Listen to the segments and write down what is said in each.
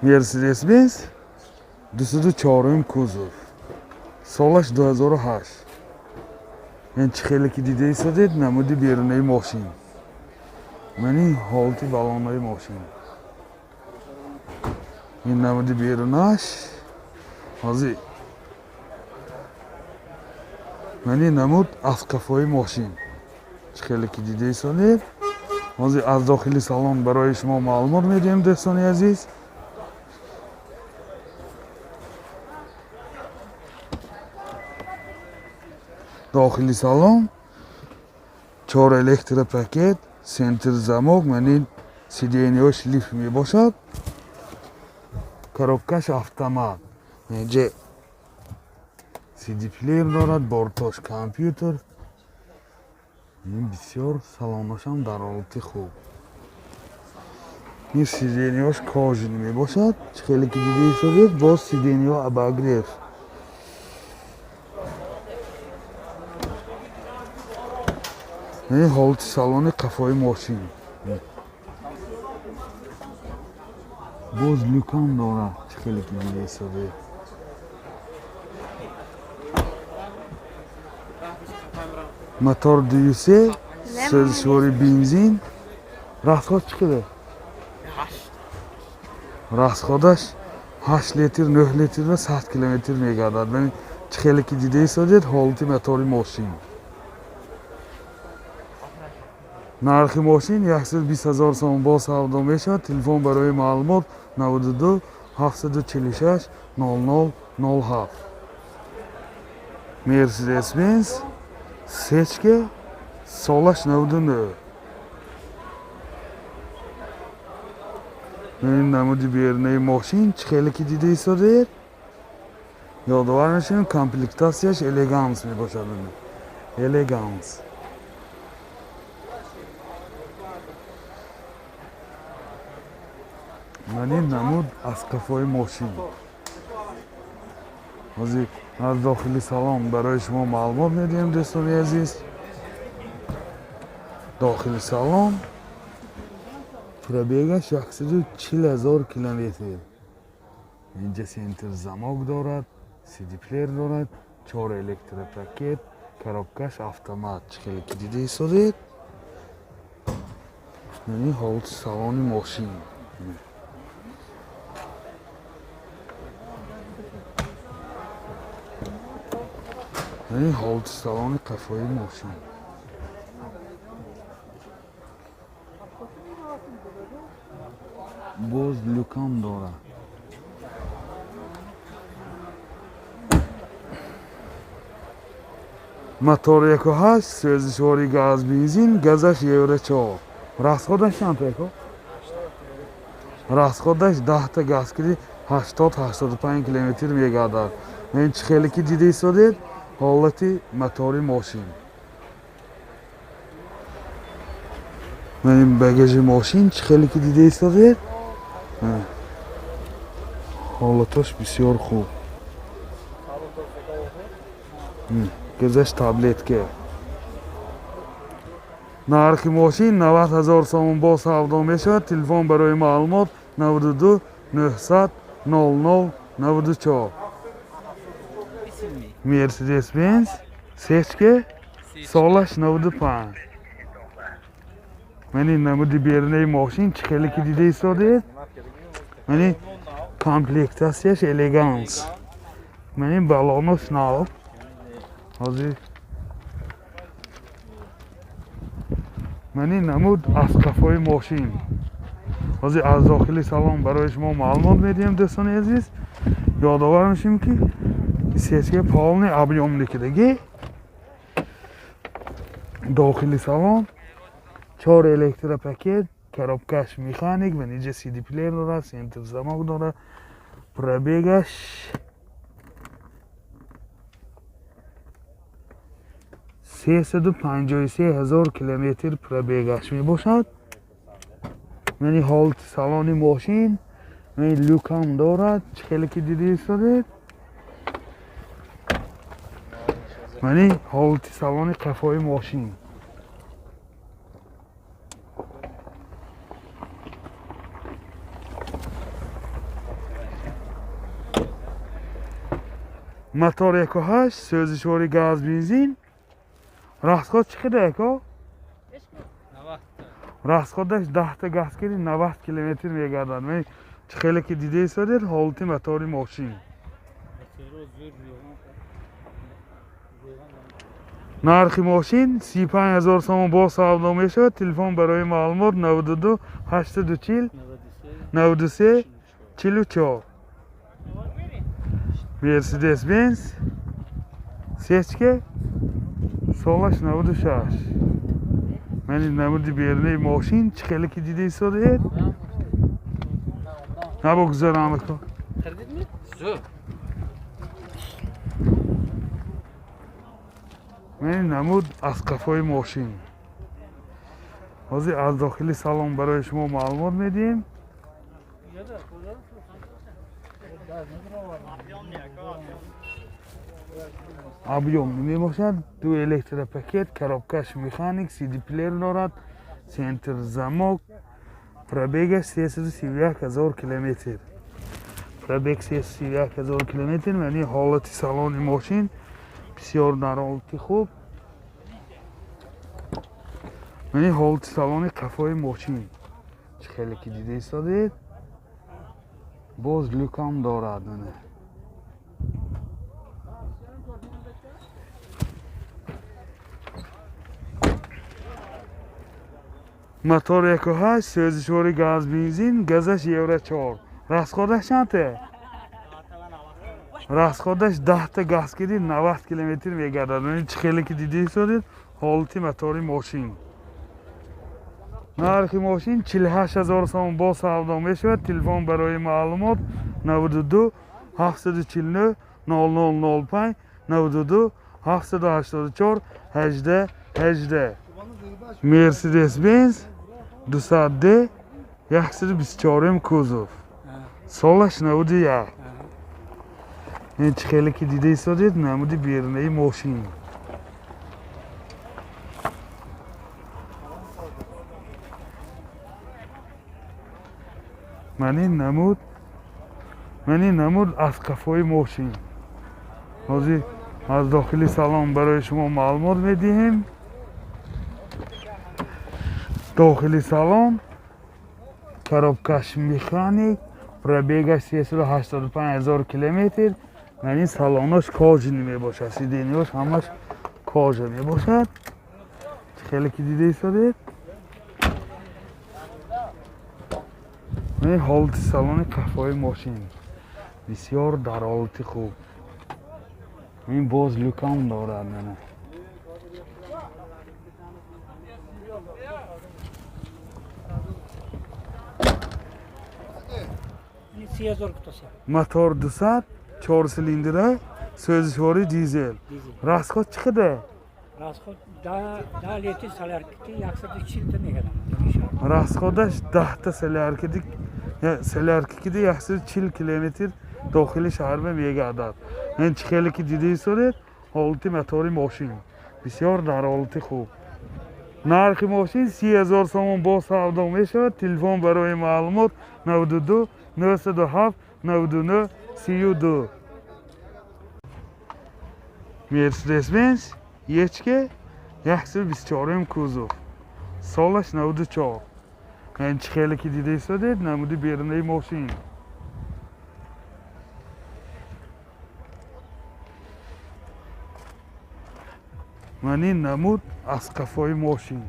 Мерседес-Бенз 204 кузов, солаш 2008. Ин чӣ хеле ки дида истодед, намуди берунаи мошин, мани ҳолати балонҳои мошин, ин намуди берунаш. Ҳозир мани намуд аз қафои мошин, чӣ хеле ки дида истодед. Ҳозир аз дохили салон барои шумо маълумот медиҳем, дӯстони азиз. Дохили салон чор электропакет, центр замок, мани сиденье ш лифт мебошад, коробка ш автомат, инҷа сидиплеер дорад, бортош компютер. Ин бисёр салонашам дар ҳолати хуб. Ин сиденье ш кожаный мебошад, чӣ хеле ки дида истодед, боз сиденье обогрев. Ин ҳолати салони қафои мошин, боз люк ам дорад, чӣ хеле ки дида истодед. Мотор 2,3, сӯзишвори бензин. Расход чӣ қадар? Расход аш 8 литр, 9 литр ва 100 километр мегардад. Чӣ хеле ки дида истодед, ҳолати мотори мошин. Нархи мошин 120 000 сомон, боз савдо мешавад. Телефон барои маълумот 92 746 00 07. Мерседес Бенз сечка, солаш 99. Ин намуди берунаи мошин, чӣ хеле ки дида истодед. Ёдовар мешавем, комплектация ш Элеганс мебошад, Элеганс. Ман ин намуд аз қафои мошин. Ҳозир аз дохили салон барои шумо маълумот медиҳем, дӯстони азиз. Дохили салон, пробег аш 140 000 километр. Инҷа центр замок дорад, сидиплеер дорад, чор электропакет, коробка ш автомат, чӣ хеле ки дида истодед. Ин ҳолати салони мошин. Ин ҳолати салони қафои мошин. Боз люк ам дорад. Мотор 1,8, сӯзишвори газ бензин, газаш евро 4. Расход аш чанд яко? Расход аш 10-та газ киди 80-85 километр мегардад. Ин чӣ хеле ки дида истодед, ҳолати мотори мошин. Ин багажи мошин, чӣ хеле ки дида истодед, ҳолатош бисёр хуб. Газаш таблетка. Нархи мошин 90 000 сомон, боз савдо мешавад. Телефон барои маълумот 92 900 00 94. Мерседес Бенз сечка, солаш 95. Мани намуди берунаи мошин, чӣ хеле ки дида истодед, мани комплектация ш Элеганс, мани балонош нав. Ҳозир мани намуд аз қафои мошин. Ҳозир аз дохили салон барои шумо маълумот медиҳем, дӯстони азиз. Ёдовар мешавем, ки сечка полный объёмный кидаги. Дохили салон чор электропакет, коробка ш механик ва инҷа сидиплеер дорад, центр замок дорад. Пробег аш 353 000 километр пробег аш мебошад. Мани ҳолати салони мошин, мани люк ам дорад, чӣ хеле ки дида истодед. Мани ҳолати салони қафои мошин. Мотор 1.8, сӯзишвори газ бензин. Расход чӣ қадар ако? Расходаш 10 та газ киди 90 километр мегардад. Мен чӣ хеле ки дида истодед ҳолати мотори мошин. Нархи мошин 35 000 сомон бо савдо мешавад. Телефон барои маълумот 92 840 93 44. Мерседес Бенз сечке солаш 96. Ман намуди берунаи мошин чӣ хеле ки дида истодед. Набо гузарам ако. Ман намуд аз қафои мошин. Ҳозир аз дохили салон барои шумо маълумот медиҳем. Объем мебошад, ду электропакет, коробкаш механик, CD плеер дорад, центр замок, пробегаш 331 000 километр. Пробег 331 000 километр, яъне ҳолати салони мошин бисёр дар ҳолати хуб. Яъне ҳолати салони қафои мошин чӣ хеле ки дида истодед, боз люкам дорад. Мотор 1.8, сӯзишвори газ бензин, газаш евро 4. Расходаш чанд? Расходаш 10 та газ киди 90 километр мегардад. Чӣ хеле ки дида истодед ҳолати мотори мошин. Нархи мошин 48 000 сомон бо савдо мешавад. Телефон барои маълумот 92 749 0005 92 784 18 18. Мерседес Бенз 200D 124 кузов. Солаш 91. Ин чӣ хеле ки дида истодед намуди берунаи мошин. Ман ин намуд аз қафои мошин. Ҳозир аз дохили салон барои шумо маълумот медиҳем. Дохили салон коробкаш механик, пробегаш 385 000 километр. Ман ин салонош кожини мебошад, сидениёш ҳамаш кожа мебошад. Чӣ хеле ки дида истодед. Ман ҳолати салони қафои мошин бисёр дар ҳолати хуб. Ин боз люкам дорад. Мотор 200, 4 силиндра, сӯзишвори дизел. Расход чӣ қадар? Расход 10 литр солярки 140 та мегардад. Расходаш 10 та солярки киди 140 километр дохили шаҳр мегардад. Ин чӣ хеле ки дида истодед ҳолати мотори мошин бисёр дар ҳолати хуб. Нархи мошин 30 000 сомон бо савдо мешавад. Телефон барои маълумот 92 907 99 32. Мерседес Бенз Ечке 124 кузов. Солаш 94. Ин чӣ хеле ки дида истодед намуди берунаи мошин. Ман ин намуд аз қафои мошин.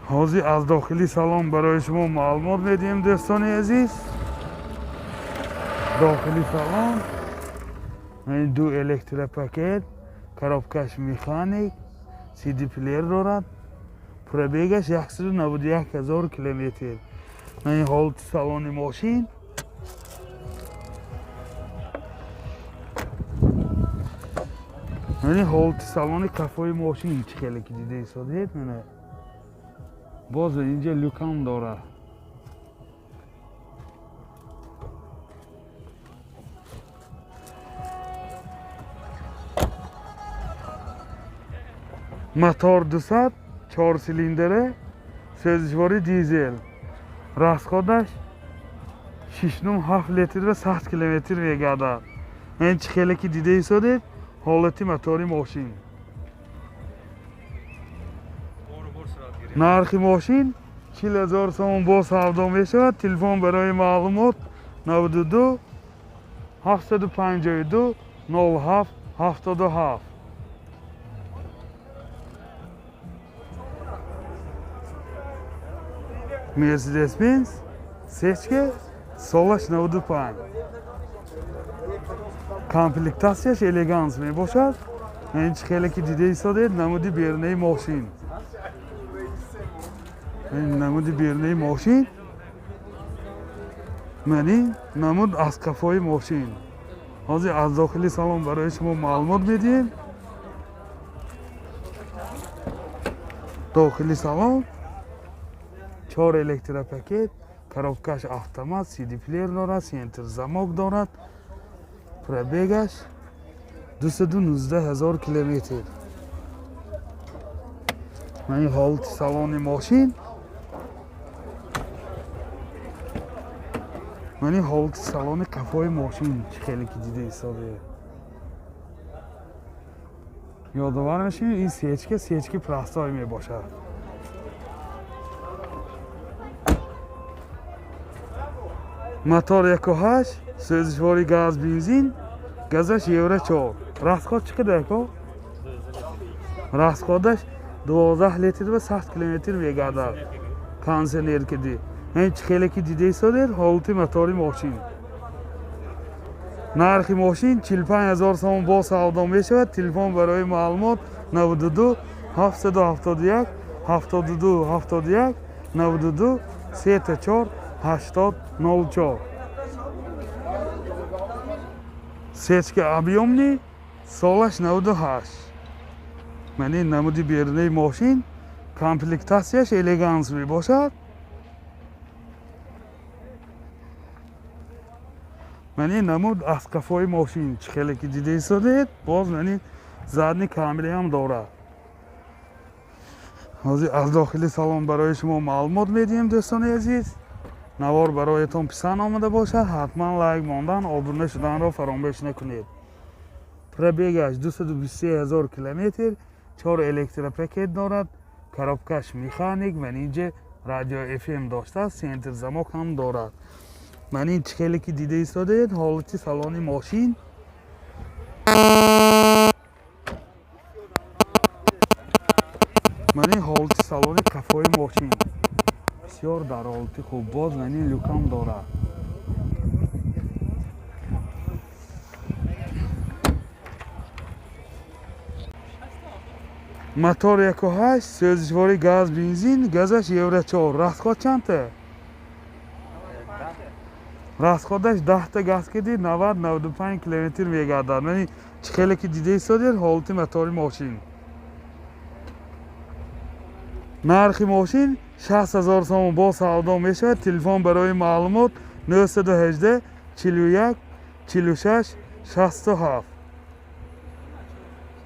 Ҳозир аз дохили салон барои шумо маълумот медиҳем дӯстони азиз. Дохили салон ин ду электропакет, коробкаш механик, CD плеер дорад, пробегаш 191 000 километр. Ин ҳолати салони мошин. Ин ҳолати салони қафои мошин чӣ хеле ки дида истодед. Боз инҷа люкам дорад. Мотор 200, 4 силиндра, сӯзишвори дизел. Расходаш 6,7 литр ва 100 километр мегардад. Ин чӣ хеле ки дида истодед, ҳолати мотори мошин. Нархи мошин 40 000 сомон бо савдо мешавад. Телефон барои маълумот 92 752 07 77. Mercedes-Benz сечка солаш 95. Комплектатсияш элеганс мебошад. Ин чӣ хеле ки дида истодед, намуди берунаи мошин. Ин намуди берунаи мошин. Ман ин намуд аз қафои мошин. Ҳозир аз дохили салон барои шумо маълумот медиҳем. Дохили салон 4 электропакет, коробкаш автомат, CD-плеер дорад, центр замок дорад. Пробегаш 219 000 километр. Ман ин ҳолати салони мошин. Ман ин ҳолати салони қафои мошин чӣ хеле ки дида истодед. Ёдовар мешавем, ин сечка сечки простой мебошад. Мотор 1.8, сӯзишвори газ бензин, газаш евро 4. Расход чӣ қадар ко? Расходаш 12 литр ва 100 километр мегардад. Кондиционер киди. Ин чӣ хеле ки дида истодед, ҳолати мотори мошин. Нархи мошин 45 000 сомон бо савдо мешавад. Телефон барои маълумот 92 771 72 71 92 34 80 04. Сечка объемный, солаш 98. Ман ин намуди берунаи мошин, комплектатсияш элеганс мебошад. Ман ин намуд аз қафои мошин чӣ хеле ки дида истодед, боз ман ин задни камераам дорад. Ҳозир аз дохили салон барои шумо маълумот медиҳем, дӯстони азиз. Навор бароятон писанд омада бошад, ҳатман лайк мондан, обуна шуданро фаромӯш накунед. Пробегаш 223 000 километр, 4 электропакет дорад, коробкаш механик, ман инҷа радио FM доштааст, центр замок ҳам дорад. Ман ин чӣ хеле ки дида истодед, ҳолати салони мошин. Ман ин ҳолати салони қафои мошин. Бисёр дар ҳолати хуб, боз ман ин люкам дорад. Мотор 1.8, сӯзишвори газ бензин, газаш евро 4. Расход чандта? Расходаш 10 газ киди 90-95 километр мегардад. Ман чӣ хеле ки дида истодед, ҳолати мотори мошин. Нархи мошин 60 000 сомон бо савдо мешавад. Телефон барои маълумот 918 41 46 67.